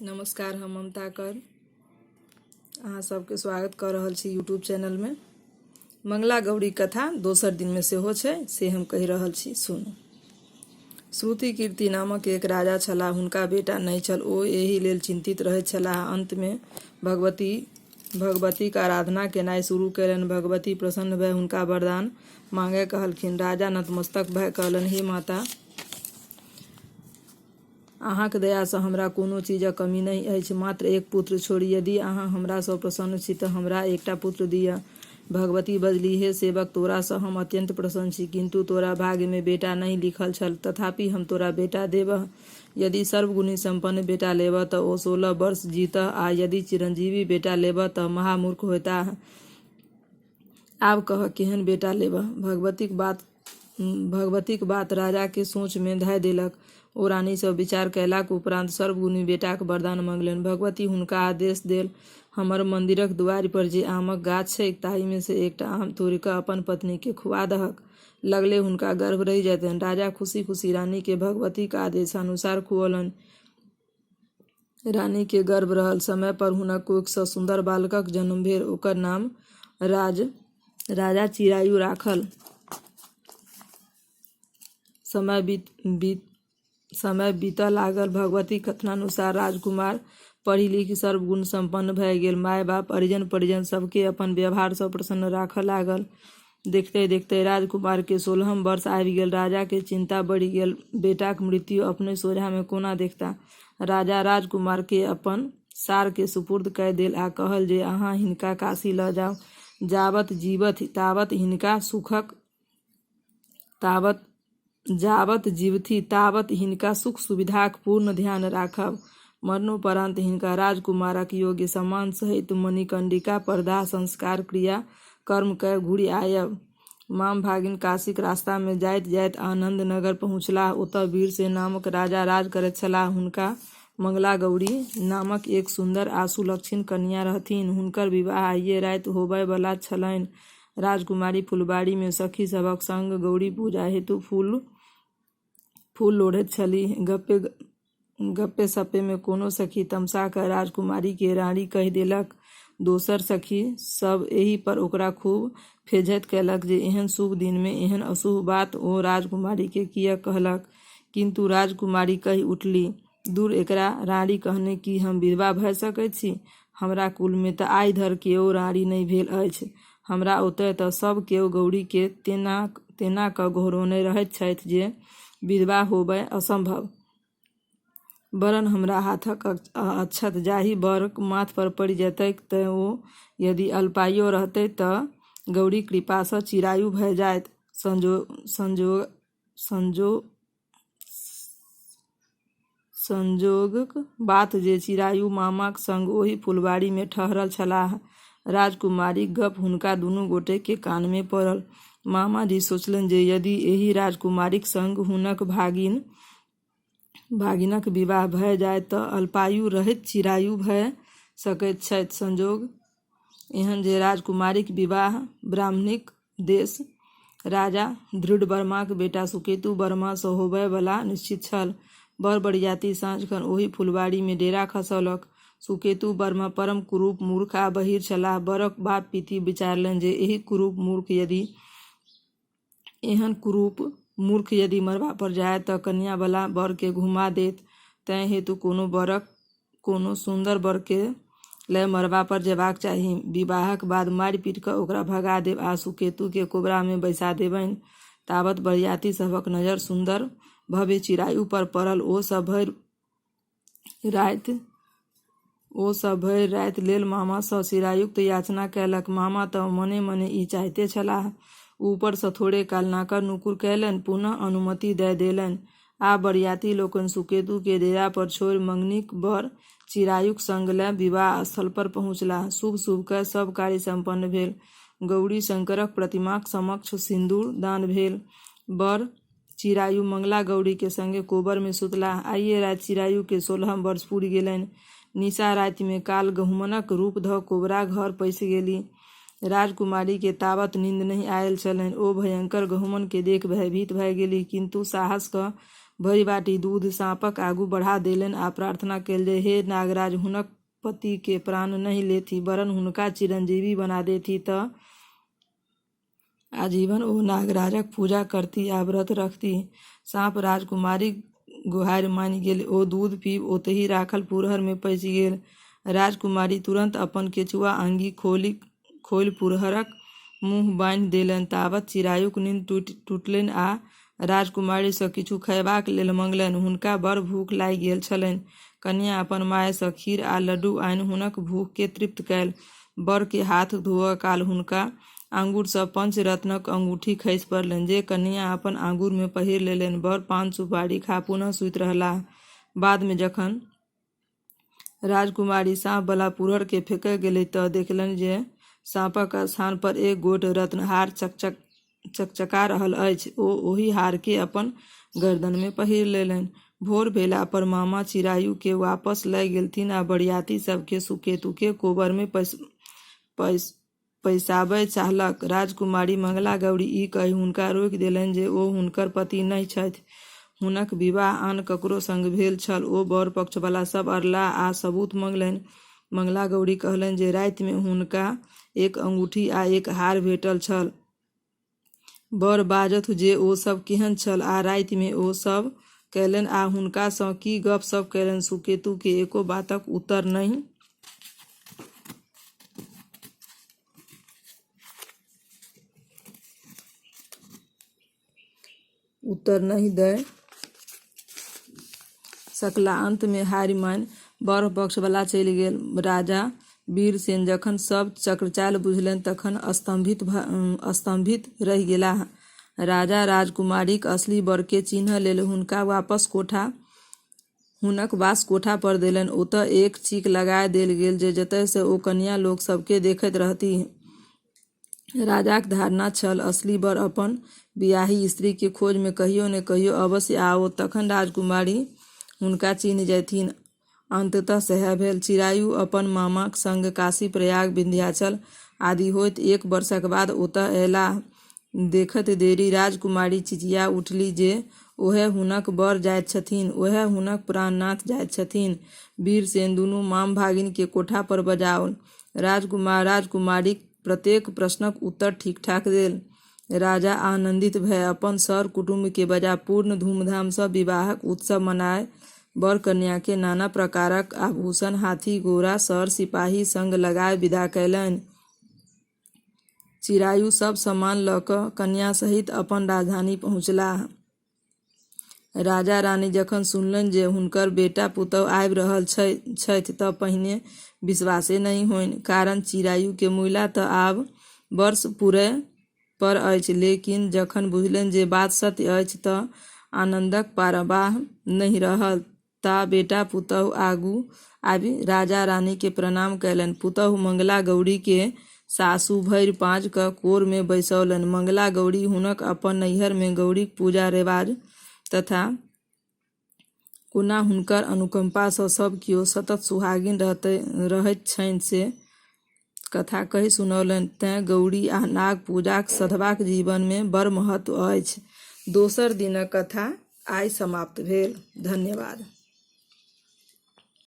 नमस्कार, हम ममता कर अहाँ सबके स्वागत कऽ रहल छी यूट्यूब चैनलमे। मंगला गौरी कथा दोसर दिनमे सेहो छै, से हम कहि रहल छी, सुनू। श्रुति कीर्ति नामक एक राजा छलाह। हुनका बेटा नहि छल। ओ एहि लेल चिन्तित रहैत छलाह। अन्तमे भगवतीक आराधना केनाइ शुरू कयलनि। भगवती प्रसन्न भए हुनका वरदान मांगय कहलखिन। राजा नतमस्तक भए कहलनि, हे माता, अहाँक दयासँ हमरा कोनो चीजक कमी नहि अछि, मात्र एक पुत्र छोड़ि। यदि अहाँ हमरासँ प्रसन्न छी तँ हमरा एकटा पुत्र दिअ। भगवती बजलीह, हे सेवक, तोरासँ हम अत्यन्त प्रसन्न छी, किन्तु तोरा भाग्यमे बेटा नहि लिखल छल। तथापि हम तोरा बेटा देबह। यदि सर्वगुणी सम्पन्न बेटा लेबह तँ ओ 16 वर्ष जीतह आ यदि चिरंजीवी बेटा लेबह तँ महामूर्ख होयताह। आब कहह, केहन बेटा लेबह? भगवतीक बात राजाकेँ सोचमे धए देलक। ओ रानीसँ विचार कएलाक उपरान्त सर्वगुणी बेटाक वरदान मंगलनि। भगवती हुनका आदेश देल, हमर मन्दिरक दुआरि पर जे आमक गाछ छैक ताहिमेसँ एकटा आम तोड़ि कऽ अपन पत्नीकेँ खुआ दहक। लगले हुनका गर्भ रहि जेतनि। राजा खुशी-खुशी रानीकेँ भगवतीक आदेशानुसार खुऔलनि। रानीकेँ गर्भ रहल। समय पर हुनक कोखिसँ सुन्दर बालकक जन्म भेल। ओकर नाम राजा चिरायु राखल। समय बीतऽ लागल। भगवतीक कथनानुसार राजकुमार पढ़ि-लिखि सर्वगुण सम्पन्न भए गेल। माय-बाप, परिजन-परिजन सभकेँ अपन व्यवहारसँ प्रसन्न राखऽ लागल। देखिते-देखिते राजकुमारकेँ 16म वर्ष आबि गेल। राजाकेँ चिन्ता बढ़ि गेल। बेटाक मृत्यु अपने सोझाँमे कोना देखताह? राजा राजकुमारकेँ अपन सारकेँ सुपुर्द कए देल आ कहल जे अहाँ हिनका काशी लऽ जाउ। जाबत जीबथि ताबत हिनका सुखक ताबत जाबत जीबथि ताबत हिनका सुख-सुविधाक पूर्ण ध्यान राखब। मरणोपरान्त हिनका राजकुमारक योग्य सम्मान सहित मणिकर्णिका पर दाह संस्कार क्रिया कर्म कए घुरि आयब। माम भागिन काशीक रास्तामे जाइत-जाइत आनन्द नगर पहुँचलाह। ओतऽ वीरसेन नामक राजा राज करैत छलाह। हुनका मंगला गौरी नामक एक सुन्दर आ सुलक्षणी कन्या रहथिन। हुनकर विवाह आइये राति होबय बला छलनि। राजकुमारी फुलबाड़ीमे सखी सभक संग गौरी पूजा हेतु फूल लोढ़ैत छलीह। गप्पे-सप्पेमे कोनो सखी तमसा कऽ राजकुमारीकेँ राँड़ी कहि देलक। दोसर सखी सभ एहि पर ओकरा खूब फैझति कयलक जे एहन शुभ दिनमे एहन अशुभ बात ओ राजकुमारीकेँ किएक कहलक। किन्तु राजकुमारी कहि उठलीह, दुर, एकरा राँड़ी कहने की हम विधवा भए सकैत छी? हमरा कुलमे तँ आइ धरि केओ राँड़ी नहि भेल अछि। हमरा ओतए तँ सभ केओ गौरीकेँ तेना कऽ गोहरौने रहैत छथि जे विधवा होयब असम्भव। वरन् हमरा हाथक अक्षत जाहि वरक माथ पर पड़ि जयतैक ओ यदि अल्पायुओ रहत तँ गौरीक कृपासँ चिरायु भए जायत। संजोगक बात जे चिरायु मामाक संग ओही फुलबाड़ीमे ठहरल छलाह। राजकुमारीक गप्प हुनका दुनू गोटेक कानमे पड़ल। मामाजी सोचलनि जे यदि एहि राजकुमारीक संग हुनक भागिनक विवाह भए जाय तँ अल्पायु रहैत चिरायु भए सकैत छथि। संयोग एहन जे राजकुमारीक विवाह ब्राह्मणीक देश राजा दृढ़वर्माक बेटा सुकेतु वर्मासँ होबय बला निश्चित छल। बर-बरियाती साँझखन ओही फुलबाड़ीमे डेरा खसौलक। सुकेतु वर्मा परम कुरूप, मूर्ख आ बहीर छलाह। वरक बाप-पित्ती विचारलनि जे एहन कुरूप मूर्ख यदि मड़बा पर जायत तँ कन्याबला वरकेँ घुमा देत। तेँ हेतु कोनो सुन्दर वरकेँ लए मड़बा पर जेबाक चाही। विवाहक बाद मारि-पीटि कऽ ओकरा भगा देब आ सुकेतुकेँ कोबरामे बैसा देबनि। ताबत बरियाती सभक नजरि सुन्दर भव्य चिरायु पर पड़ल। ओ सभ भरि राति लेल मामासँ चिरायुक याचना कयलक। मामा तँ मने-मने ई चाहिते छलाह। ऊपरसँ थोड़े काल नाकर-नुकुर कयलनि, पुनः अनुमति दए देलनि। आब बरियाती लोकनि सुकेतुकेँ डेरा पर छोड़ि मंगनीक वर चिरायुक संग लए विवाह स्थल पर पहुँचलाह। शुभ-शुभ कए सभ कार्य सम्पन्न भेल। गौरी-शंकरक प्रतिमाक समक्ष सिन्दूर दान भेल। वर चिरायु मंगला गौरीक संगे कोबरमे सुतलाह। आइये राति चिरायुकेँ 16म वर्ष पुरि गेलनि। निशा रातिमे काल गहुमनक रूप धऽ कोबरा घर पैसि गेलि। राजकुमारीकेँ ताबत निन्द नहि आयल छलनि। ओ भयंकर गहुमनकेँ देखि भयभीत भए गेलीह, किन्तु साहस कऽ भरि बाटी दूध साँपक आगू बढ़ा देलनि आ प्रार्थना कयल जे हे नागराज, हुनक पति के प्राण नहि लेथि वरन् हुनका चिरंजीवी बना देथि त आजीवन ओ नागराजक पूजा करतीह आ व्रत रखतीह। साँप राजकुमारीक गोहारि मानि गेल। ओ दूध पीबि ओतहि राखल पुरहर मे पैसि गेल। राजकुमारी तुरन्त अपन केचुआ आंगी खोलि पुरहरक मुँह बान्हि देलनि। ताबत चिरायुक निन्न टुटलनि आ राजकुमारी सँ किछु खयबाक लेल मँगलनि। हुनका बड़ भूख लागि गेल छलनि। कन्या अपन माय सँ खीर आ लड्डू आनि हुनक भूख केँ तृप्त कयल। वर के हाथ धोअय काल हुनका आँगुर सँ पंचरत्नक अंगूठी खसि पड़लनि जे कन्या अपन आँगुर मे पहिरि लेलनि। वर पान-सुपारी खा पुनः सूति रहलाह। बाद मे जखन राजकुमारी साँप बला पुरहर केँ फेकय गेलीह त देखलनि जे साँपक स्थान पर एक गोट रत्नहार चकचका रहल अछि। ओ ओहि हार केँ अपन गरदनि मे पहिरि लेलनि। भोर भेला पर मामा चिरायु केँ वापस लय गेलथिन आ बरियाती सभ केँ सुकेतु केँ कोबर मे पैसाबय चाहलक। राजकुमारी मंगलागौरी ई कहि हुनका रोकि देलनि जे ओ हुनकर पति नहि छथि। हुनक विवाह आन ककरो संग भेल छल। ओ वर पक्ष बला सभ अड़लाह आ सबूत मँगलनि। मंगलागौरी कहलनि जे राति मे हुनका एक अंगूठी आ एक हार भेटल छल। वर बाजथु जे ओ सभ केहन छल आ राति मे ओ सभ कयलनि आ हुनका सँ की गप्प-सप्प कयलनि। सुकेतु केँ एको बातक उत्तर नहि दय सकलाह। अन्त मे हारि मानि वर पक्ष बला चलि गेल। राजा वीरसेन जखन सभ चक्रचालि बुझलनि तखन स्तम्भित रहि गेलाह। राजा राजकुमारीक असली वर केँ चिन्हय लेल हुनक वास कोठा पर देलनि। ओतय एक चीक लगा देल गेल जे जतय सँ ओ कन्या लोक सभ केँ देखैत रहतीह। राजाक धारणा छल, असली वर अपन बियाही स्त्री के खोज मे कहियो ने कहियो अवश्य आओत, तखन राजकुमारी हुनका चिन्हि जयथिन। अन्ततः सएह भेल। चिरायु अपन मामाक संग काशी, प्रयाग, विन्ध्याचल आदि होइत एक वर्षक बाद ओतय अयलाह। देखैत देरी राजकुमारी चिचिया उठलीह जे ओएह हुनक वर जाइत छथिन, ओएह हुनक प्राणनाथ जाइत छथिन। वीरसेन दुनू माम-भागिन केँ कोठा पर बजाओल। राजकुमार राजकुमारीक प्रत्येक प्रश्नक उत्तर ठीक-ठाक देल। राजा आनन्दित भए अपन सर-कुटुम्ब केँ बजा पूर्ण धूमधाम सँ विवाहक उत्सव मनाय वर-कन्या केँ नाना प्रकारक आभूषण, हाथी-घोड़ा, सर-सिपाही संग लगाय विदा कयलनि। चिरायु सभ सामान ल क कन्या सहित अपन राजधानी पहुँचलाह। राजा-रानी जखन सुनलनि जे हुनकर बेटा-पुतहु आबि रहल छथि त पहिने विश्वासे नहि होइन, कारण चिरायु के मुइला त आब वर्ष पुरय पर अछि। लेकिन जखन बुझलनि जे बात सत्य अछि त आनन्दक पारावार नहि रहल। ता बेटा-पुतहु आगू आबि राजा-रानी केँ प्रणाम कयलनि। पुतहु मंगलागौरी केँ सासु भरि पाँज क कोर मे बैसौलनि। मंगलागौरी हुनक अपन नैहर मे गौरीक पूजा रेवाज तथा कोना हुनकर अनुकम्पा सँ सब कियो सतत सुहागिन रहैत छनि से कथा कहि सुनौलनि। तें गौरी आ नाग पूजाक सधवाक जीवन मे बड़ महत्व अछि। दोसर दिनक कथा आइ समाप्त भेल। धन्यवाद।